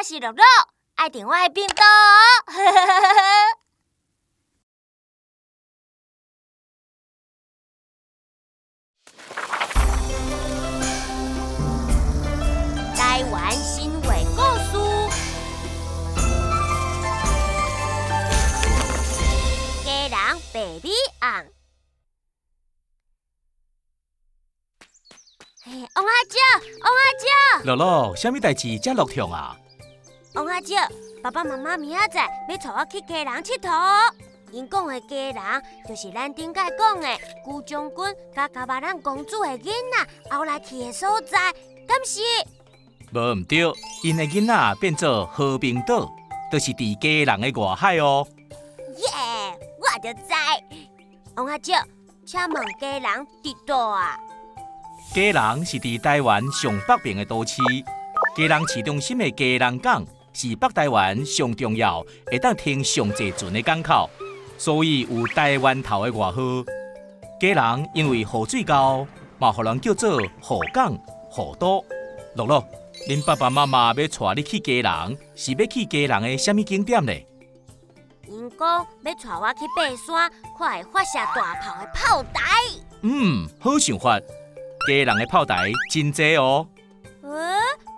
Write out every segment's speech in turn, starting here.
我是樂樂，愛訂我的頻道哦。台灣神話故事，基隆白米甕。王阿姐，王阿姐，樂樂，啥物代誌遮落痛啊？王阿姐，爸爸媽媽明仔載欲帶我去基隆𨑨迌。𪜶講的基隆，就是咱頂擺講的龜將軍佮咖巴蘭公主的囡仔後來去的所在，敢是？無毋對，𪜶的囡仔變做和平島，就是佇基隆的外海哦。耶，我就知。王阿姐，請問基隆佇佗啊？基隆是佇台灣上北邊的都市，基隆市中心的基隆港是北台灣上重要、會當停上濟船的港口，所以有台灣頭的外號。基隆因為雨水夠，嘛予人叫做雨港、雨都。樂樂，恁爸爸媽媽欲帶你去基隆，是欲去基隆的啥物景點呢？𪜶講欲帶我去爬山，看會發射大炮的炮台。嗯，好想法。基隆的炮台真濟哦。欸，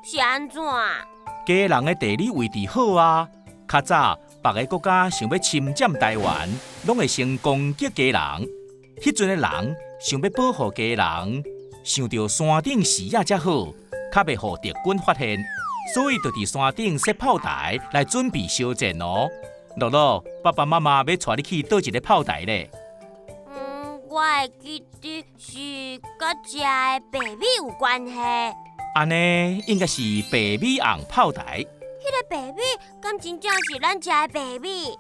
是按怎？基隆的地理位置好啊。較早別个國家想欲侵佔台灣，攏會先攻擊基隆。彼陣的人想欲保護基隆，想著山頂視野才好，較袂予敵軍發現，所以就佇山頂設炮台來準備相戰哦。樂樂，爸爸媽媽欲帶你去佗一个炮台咧？我會記得是佮食的白米有關係。按呢應該是白米甕炮台。彼个白米敢真正是咱食的白米？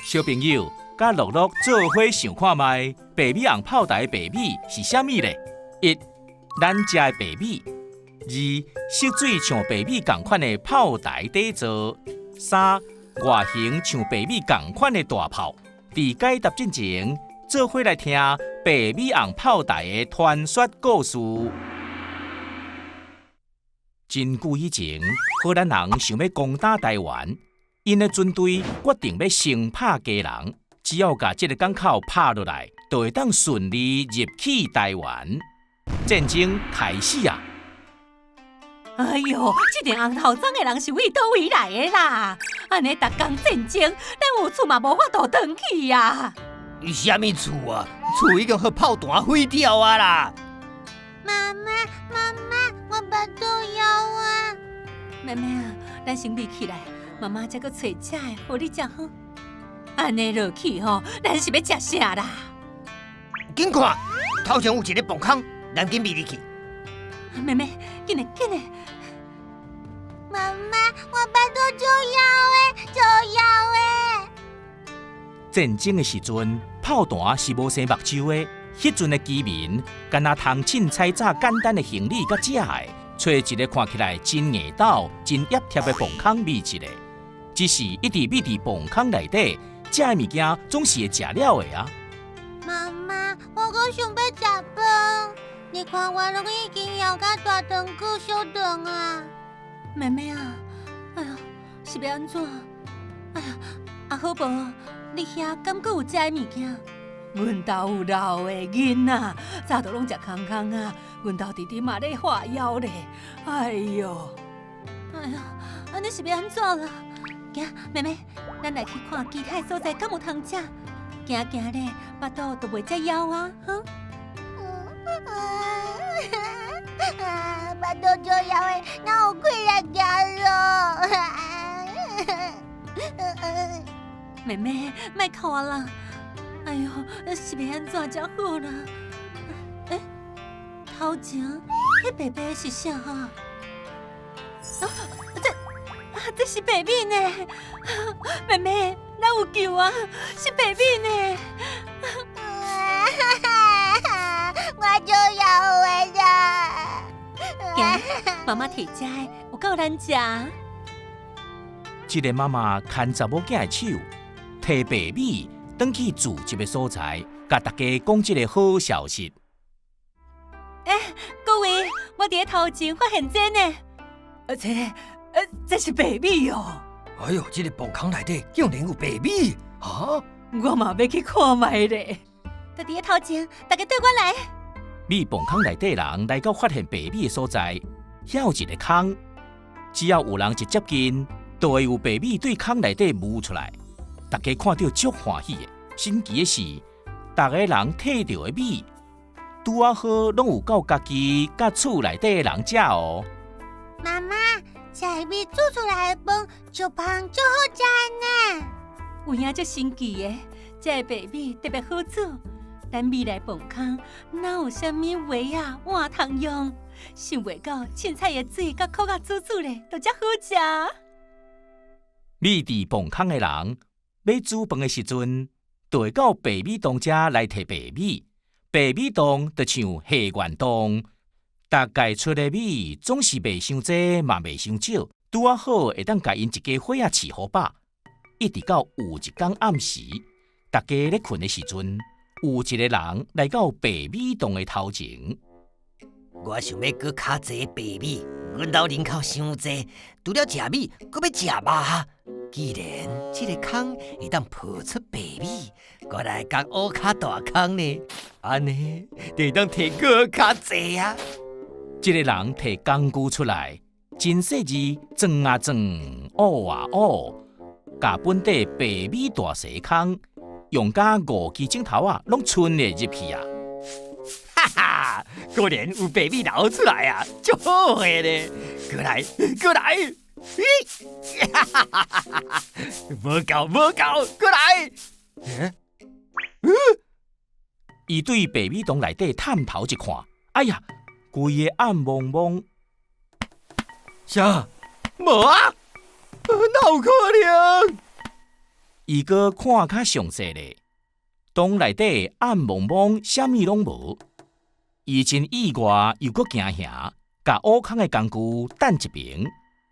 小朋友，佮樂樂做伙想看覓，白米甕炮台的白米是啥物咧？一，咱食的白米；二，色水像白米仝款的炮台底座；三，外形像白米仝款的大炮。佇解答進前，做伙來聽白米甕炮台的傳說故事。真久以前，荷蘭人想欲攻打台灣，𪜶的軍隊決定欲先拍基隆，只要共這个港口拍落來，就會當順利入去台灣。戰爭開始啊！哎喲，這陣紅頭鬃的人是為佗位來的啦？按呢逐工戰爭，咱有厝嘛無法度轉去啊！啥物厝啊？厝已經予炮彈毀掉啊啦！媽媽，媽媽，我腹肚枵啊！妹妹啊，咱先入去來，媽媽才閣揣食的，予你食好。按呢落去吼，咱是欲食啥啦？緊看，頭前有一个磅空，咱緊覕入去。妹妹，緊來緊來！媽媽，我腹肚足枵的，足枵的。戰爭的時陣，炮彈是無生目睭的。彼陣的居民，敢若通凊彩紮簡單的行李佮食的，揣一个看起來真硬斗、真壓貼的磅空覕一下。只是一直覕佇磅空內底，食的物件總是會食了的啊。媽媽，我閣想欲食飯，你看我攏已經枵甲大腸轎小腸啊。妹妹啊，哎喲，是欲按怎？哎呀，啊好無？你遐敢閣有食的物件？阮兜有老的囡仔，早都攏食空空啊！阮兜弟弟嘛咧發枵咧，哎喲，哎呀，按呢是欲按怎啦？行，妹妹，咱來去看其他所在敢有通食。行行咧，腹肚就袂遮枵啊！哈。腹肚足枵的，哪有氣力行路？妹妹，莫哭啦！哎喲，是欲按怎才好啦？欸，頭前彼白白是啥啊？啊，這是白米呢！妹妹，咱有救啊！是白米呢！我足枵的啦！行，媽媽提食的有夠咱食。這个媽媽牽查某囝的手，提白米轉去住一个所在，共大家講這个好消息。欸，各位，我佇咧頭前發現這呢，而且，這是白米哦！哎喲，這个磅空內底竟然有白米啊！我嘛欲去看覓咧。就佇咧頭前，大家綴我來。米磅空內底人來到發現白米的所在，遐有一个空，只要有人一接近，就會有白米對空內底冒出來。大家看著足歡喜的。神奇的是，逐个人提著的米，拄仔好攏有夠家己佮厝內底的人食哦。媽媽，這个米煮出來的飯足香足好食呢。有影足神奇的，這个白米特別好煮。咱未來磅空哪有啥物鞋仔碗通用？想袂到凊彩的水佮殼仔煮煮咧，就遮好食。米佇磅空的人欲煮飯的時陣，就會到白米洞遮來提白米。白米洞就像下元洞，逐屆出的米總是袂傷濟，嘛袂傷少，拄仔好會當共𪜶一家伙仔飼予飽。一直到有一工暗時，大家咧睏的時陣，有一个人來到白米洞的頭前。我想欲閣較濟白米，阮兜人口傷濟，除了食米，閣欲食肉。既然這个空會當抱出白米，我來共挖較大空呢，按呢就會當提閣較濟啊！這个人提工具出來，真細膩，鑽啊鑽，挖啊挖，共本底白米大細空，用甲五支指頭仔，攏伸會入去啊！哈哈，果然有白米流出來啊，足好的咧！過來，過來，咦，哈哈哈哈哈！無夠，無夠，過來！欸？嗯？伊對白米洞內底探頭一看，哎呀，規个暗濛濛。啥？無啊？哪有可能？伊閣看較詳細咧，洞內底暗濛濛，啥物攏無。伊真意外，又閣驚嚇，共挖空的工具擲一爿，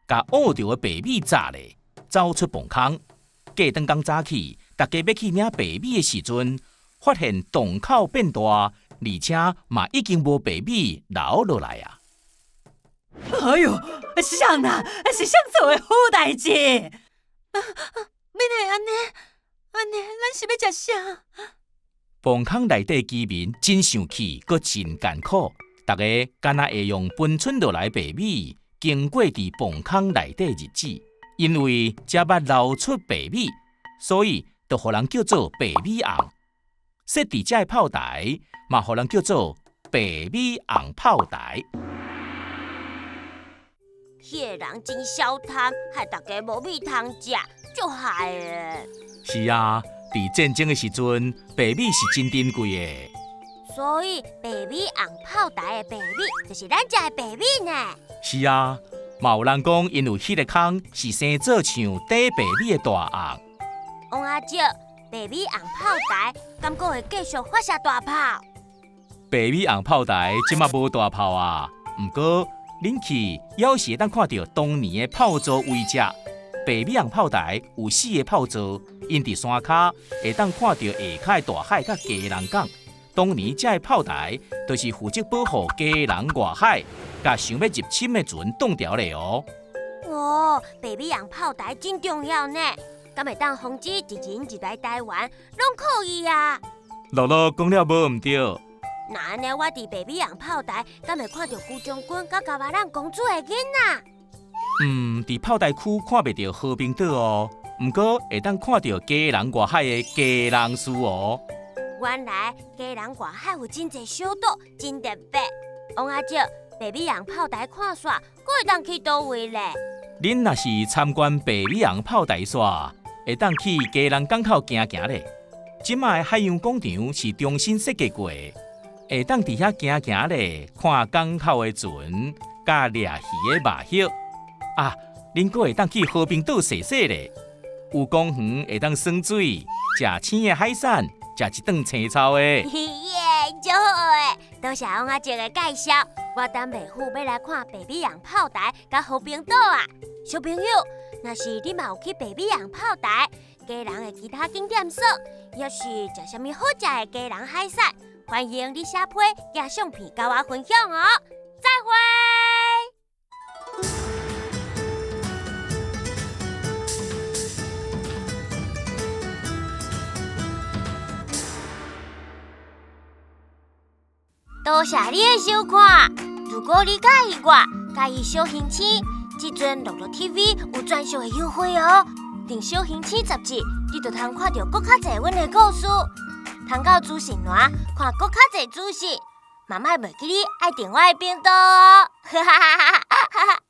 共挖著的白米紮咧，走出磅空。過轉工早起，大家欲去領白米的時陣，發現洞口變大，而且嘛已經無白米流落來啊！哎喲，是啥啊？是啥做的好代誌？啊啊！欲來按呢？按呢？咱是欲食啥？磅空內底居民真生氣，閣真艱苦，逐家敢若會用分剩落來白米，經過佇磅空內底日子，因為遮捌流出白米，所以就予人叫做白米甕。設佇遮的炮台，嘛予人叫做白米甕炮台。彼个人真小貪，害大家無米通食，足害的。是啊，佇戰爭的時陣，白米是真珍貴的。所以白米甕炮台的白米，就是咱食的白米呢。是啊，嘛有人講，因為彼个空是生做像貯白米的大甕。王阿叔，白米甕炮台，敢閣會繼續發射大炮？白米甕炮台這馬無大炮啊，毋過恁去猶是會當看著當年的炮座遺跡。白米甕炮台有四个炮座，𪜶佇山跤會當看著下跤的大海佮基隆港。當年這个炮台就是負責保護基隆外海，共想欲入侵的船擋牢咧哦。哦，白米甕炮台真重要呢，敢會當防止敵人入來台灣，攏靠伊啊。樂樂講了無毋對。那按呢，我佇白米甕炮台，敢會看著辜將軍佮加瑪蘭公主的囡仔？嗯，佇炮台區看袂著和平島哦，毋過會當看著基隆外海的基隆嶼哦。原來基隆外海有真濟小島，真特別。王阿叔，白米甕炮台看煞，閣會當去佗位咧？恁若是參觀白米甕炮台煞，會當去基隆港口行行咧。這馬的海洋廣場是重新設計過的，會當佇遐行行咧，看港口的船，佮掠魚的肉葉。啊，恁閣會當去和平島踅踅咧，有公園會當耍水，食青的海產，食一頓青草的。耶，足好的！多謝王阿叔的介紹，我等袂赴欲來看白米甕炮台佮和平島啊！小朋友，若是你嘛有去白米甕炮台、基隆的其他景點耍，抑是食啥物好食的基隆海產，歡迎你寫批寄相片佮我分享哦！再會。多謝你的收看。如果你佮意我，佮意小星星，這陣樂樂 TV 有專屬的優惠哦。訂小星星雜誌，你就通看著閣較濟阮的故事，通到資訊欄看閣較濟資訊。嘛莫袂記得愛訂我的頻道哦。哈哈哈哈哈哈！